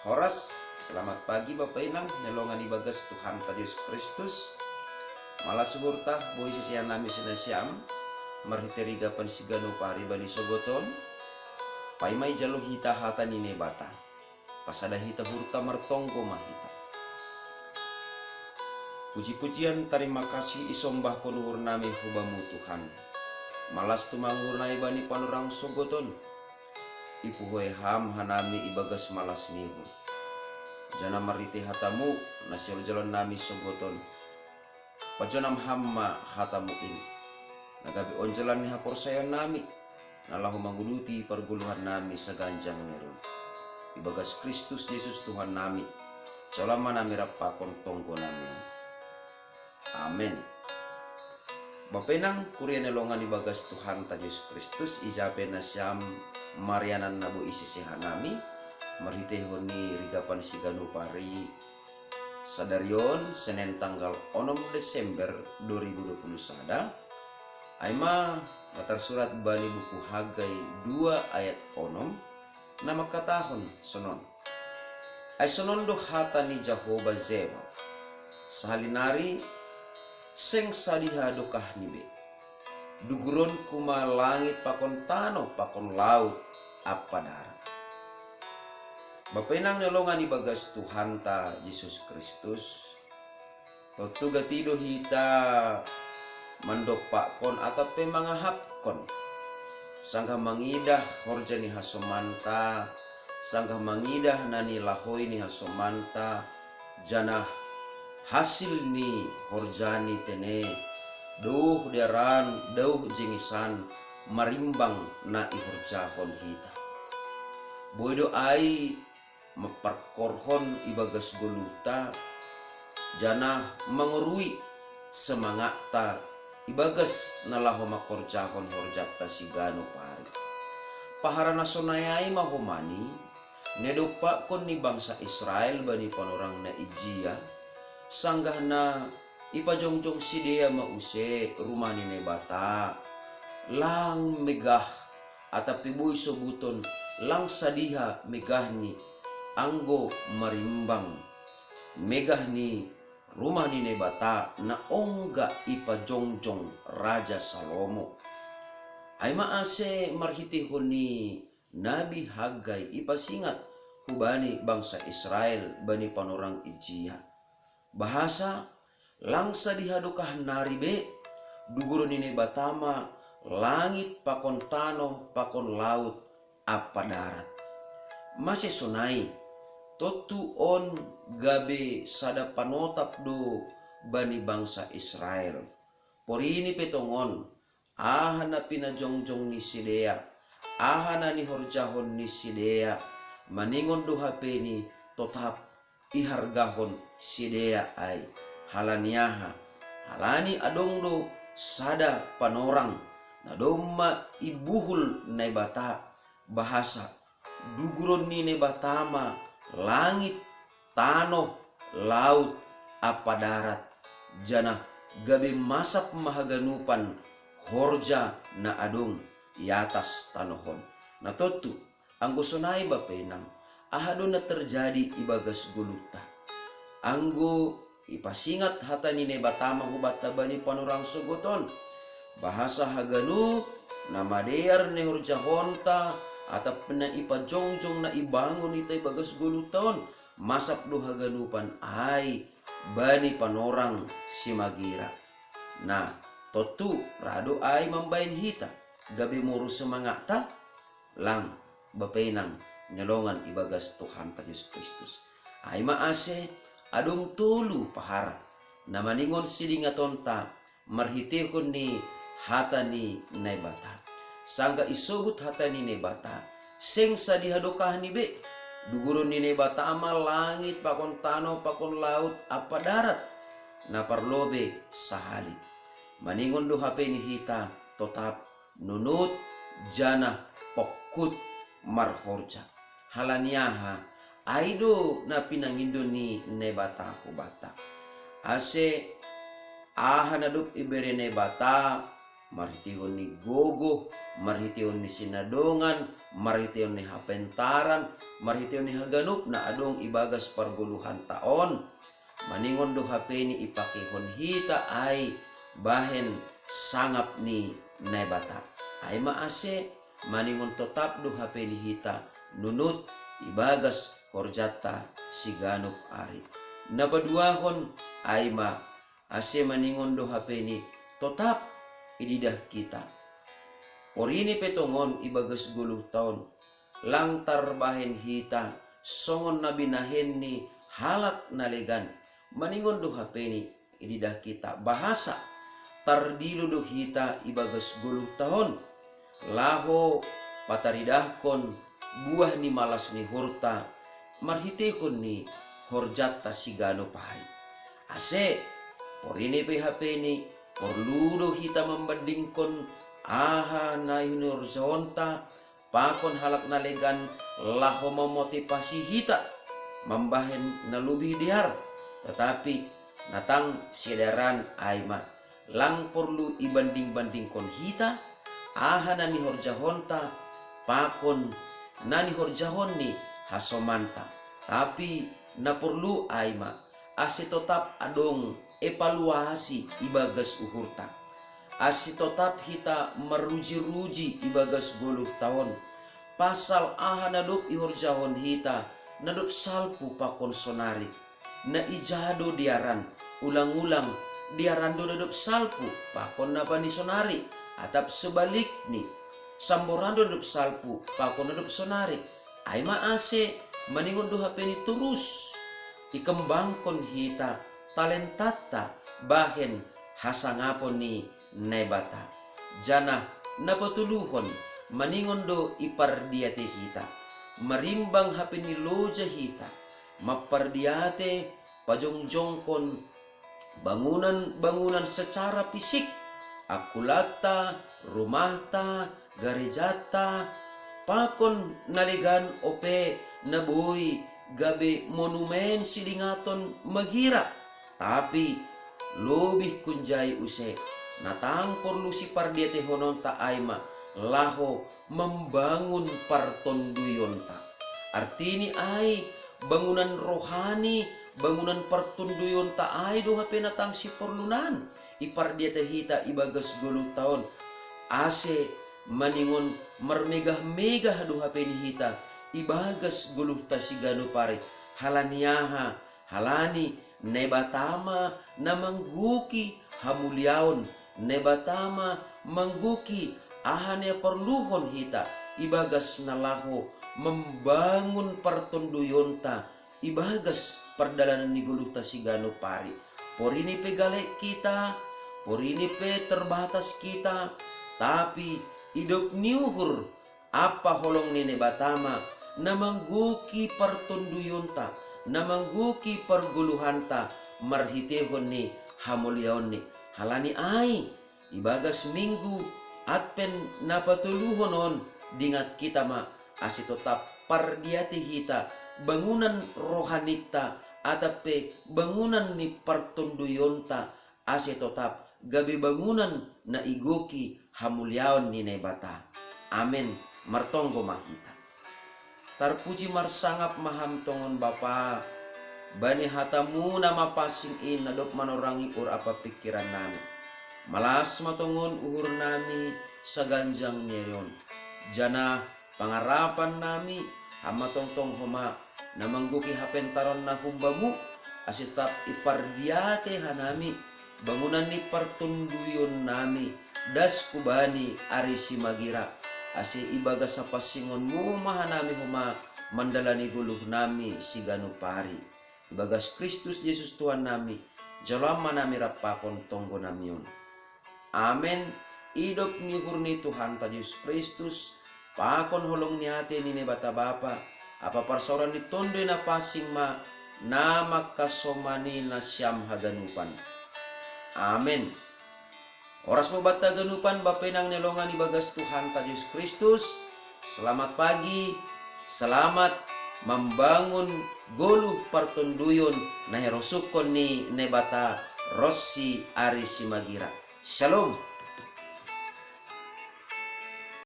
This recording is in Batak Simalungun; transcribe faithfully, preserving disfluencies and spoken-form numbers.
Horas, selamat pagi Bapa Inang, nelongan ibagas Tuhanta Jesus Kristus. Malas uhurta boi sisehan nami sinasiam, marhite rigapan siganup ari bani sogoton, paima ijalo hita hata ni Naibata. Pasada hita uhurta martonggo ma hita. Puji-pujian tarima kasih isombahkon uhur nami hubamu Tuhan. Malas tumang uhur nami bani panorang sogoton. Ipuhoi ham hanami ibagas malas ni uhur. Janah marhite hatamu, na sihorjahon nami sogoton. Pajonam ham ma hatamu in. Na gabe onjolan ni haporsayaon nami, na laho manguduti pargoluhan nami saganjang ni roh. Ibagas Kristus Jesus Tuhan nami, jalo ma nami rap pakon tonggo nami. Amen. Bapa Inang, kuria ni longan ibagas Tuhanta Jesus Kristus, ija pe nasiam marianan na boi sisehan nami, marhitehon ni rigapan siganup ari, sadari on, Senen tanggal onom Desember dua ribu dua puluh sada, ai ma na tarsurat bani buku Hagai dua ayat onom, na mangkatahon sonon. Ai sonon do hata ni Jahowa Zebaot: Sahali nari seng sadiha dokahni be. Duguronku ma langit pakon tanoh pakon laut ampa darat. Bapa Inang ni longan ibagas Tuhanta Jesus Kristus, tontu gati do hita mandompakkon atap pe mangahapkon, sanggah mangidah horja ni hasomanta, sanggah mangidah na nilahoi ni hasomanta, janah hasil ni horja ni tene, douh dearan, douh jengesan, marimbang na ihorjahon hita. Boi do ai mamparkorhon ibagas goluhta, janah mangorui semangakta ibagas na laho mangkorjahon horjanta siganup ari. Pahara na sonai ai ma homani, na idompakkon ni bangsa Israel bani panorang na ijia, sanggah na ipajongjong sidea ma use rumah ni Naibata, lang megah, atap pe boi sobuton lang sadiha megahni, anggo marimbang megah ni rumah ni Naibata na ongga ipajongjong Raja Salomo. Ai ma ase marhitehon ni Nabi Hagai ipasingat hubani bangsa Israel bani panorang ijia, bahasa lang sadiha dokah nari be, duguron ni Naibata ma langit pakon tanoh pakon laut ampa darat. Mase sonai, tontu on gabe sada panotap do bani bangsa Israel. Porini pe tongon, aha na pinajongjong ni sidea, aha na nihorjahon ni sidea, maningon do hapeni totap ihargahon sidea ai. Halani aha? Halani adong do sada panorang, na domma ibuhul Naibata, bahasa duguron ni Naibata ma langit, tanoh, laut, ampa darat, janah gabe masap ma haganupan horja na adong i atas tanoh on. Na tontu, anggo sonai Bapa Inang, aha do na terjadi ibagas goluhta? Anggo ipasingat hata ni Naibata ma hubanta bani panorang sogot on, bahasa haganup na madear na ihorjahonta atap na ipajongjong na ibangun hita ibagas goluhta on, masap do haganupan ai bani panorang simagira. Na, tontu ra do ai mambahen hita gabe moru semangakta? Lang, Bapa Inang ni longan ibagas Tuhanta Jesus Kristus. Ai ma ase adong tolu pahara na maningon sidingatonta marhitehon ni hata ni Naibata. Sanggah isobut hata ni Naibata, seng sadiha dokahni be. Duguron ni Naibata ma langit pakon tanoh pakon laut ampa darat, na parlobei sahali. Maningon do hapeni hita totap nunut janah pongkut marhorja. Halani aha? Ai do na pinangindo ni Naibata hubanta. Ase aha na dob ibere Naibata marhitehon ni gogo, marhitehon ni sinadongan, marhitehon ni hapentaran, marhitehon ni haganup na adong ibagas pargoluhan taon. Maningon do hapeni ipakehon hita ai bahen sangap ni Naibata. Ai ma ase maningon totap do hapeni hita nunut ibagas horjanta siganup ari. Na paduahon ai ma ase maningon do hapeni totap ididah hita. Porini pe tongon ibagas goluh taon lang tarbahen hita songon na binahen ni halak na legan. Maningon do hapeni ididah hita bahasa tardilo do hita ibagas goluh taon laho pataridahkon buah ni malas ni uhurta marhitehon ni horjanta siganup ari. Ase porini pe hapeni porlu do hita mambandingkon aha na hinihorjahonta pakon halak na legan laho mamotivasi hita mambahen na lobih dear. Tetapi na tang sidearan ai ma lang porlu ibanding-bandingkon hita aha na nihorjahonta pakon na nihorjahon ni hasomanta. Tapi na porlu ai ma ase totap adong evaluasi ibagas uhurta, ase totap hita maruji-ruji ibagas goluh taon pasal aha na dob ihorjahon hita na dob salpu pakon sonari. Na ija do dearan? Ulang-ulang, dearan do na dob salpu pakon na bani sonari, atap sebalikni, samboran do na dob salpu pakon na dob sonari. Ai ma ase maningon do hapeni torus ikembangkon hita talentanta bahen hasangapon ni Naibata. Janah na patoluhon, maningon do ipardiate hita, marimbang hapeni loja hita mampardiate pajongjongkon bangunan-bangunan secara fisik, angkulanta, rumahta, garejanta, pakon na legan ope na boi gabe monumen sidingaton magira. Tapi lobih hunjai use, na tang porlu sipardiatehononta ai ma laho mambangun partonduyonta. Artini ai bangunan rohani, bangunan partonduyonta ai do hape na tang siporlunan ipardiate hita ibagas goluh taon. Ase maningon marmegah-megah do hapeni hita ibagas goluhta siganup ari. Halani aha? Halani Naibata ma na manggohi hamuliaon, Naibata ma manggohi aha na iparluhon hita ibagas na laho mambangun partonduyonta ibagas pardalanan ni goluhta siganup ari. Porini pe galek hita, porini pe terbatas hita, tapi idop ni uhur ampa holong ni Naibata ma na manggohi partonduyonta, na manggohi pargoluhanta marhitehon ni hamuliaonni. Halani ai ibagas minggu Advent na patoluhon on, dingat hita ma ase totap pardiate hita bangunan rohaninta atap pe bangunan ni partonduyonta, ase totap gabe bangunan na igohi hamuliaon ni Naibata. Amen. Martonggo ma hita. Tarpuji marsangap ma Ham tongon Bapa, bani hatamu na mapansing in na dob manorangi uhur ampa pingkirannami. Malas ma tongon uhurnami saganjang ni ari on. Janah pangarapannami, Ham ma tongtong homa na manggohi hapentaron na humbamu, ase totap ipardiate hanami bangunan ni partonduyonnami das hubani ari simagira, ase ibagas hapansingonmu ma hanami homa mandalani goluhnami siganup ari. Ibagas Kristus Jesus Tuhannami, jalo Ham ma hanami rap pakon tonggonami on. Amen. Idop ni uhur ni Tuhanta Jesus Kristus, pakon holong ni ate ni Naibata Bapa, ampa parsaoran ni Tonduy Napansing ma na mangkasomani nasiam haganupan. Amen. Horas ma banta haganupan bapa inang na hinaholongan ibagas Tuhanta Jesus Kristus. Selamat pagi, selamat mambangun goluh partonduyon na hirosuhkon ni Naibata ronsi ari simagira. Shalom.